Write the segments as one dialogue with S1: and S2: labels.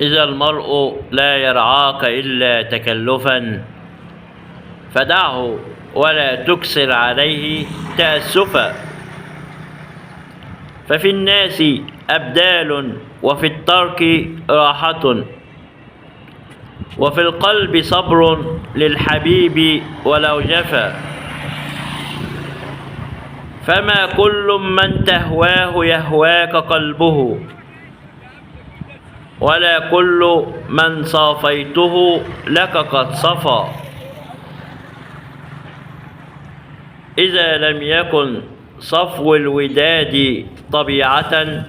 S1: إذا المرء لا يرعاك إلا تكلفا فدعه ولا تكثر عليه تأسفا. ففي الناس أبدال وفي الترك راحة، وفي القلب صبر للحبيب ولو جفا. فما كل من تهواه يهواك قلبه، ولا كل من صافيته لك قد صفا. إذا لم يكن صفو الوداد طبيعة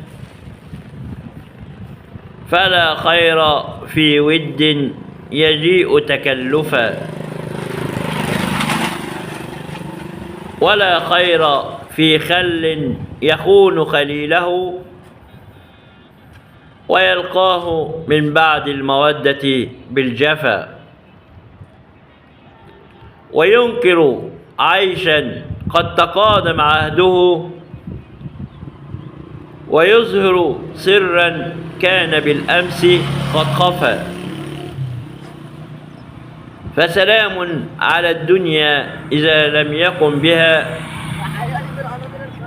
S1: فلا خير في ود يجيء تكلفا، ولا خير في خل يخون خليله ويلقاه من بعد المودة بالجفا، وينكر عيشا قد تقادم عهده، ويظهر سرا كان بالأمس قد خفى. فسلام على الدنيا إذا لم يكن بها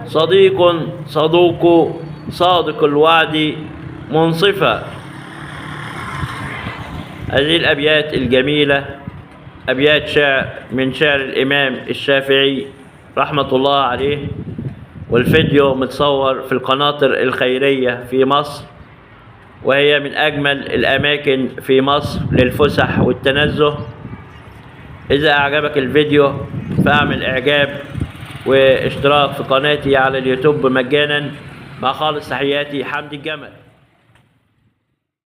S1: صديق صدوق صادق الوعد منصفا. هذه الأبيات الجميلة أبيات شعر من شعر الإمام الشافعي رحمة الله عليه، والفيديو متصور في القناطر الخيرية في مصر، وهي من أجمل الأماكن في مصر للفسح والتنزه. إذا أعجبك الفيديو فأعمل إعجاب واشتراك في قناتي على اليوتيوب مجانا. مع خالص تحياتي، حمدي الجمل.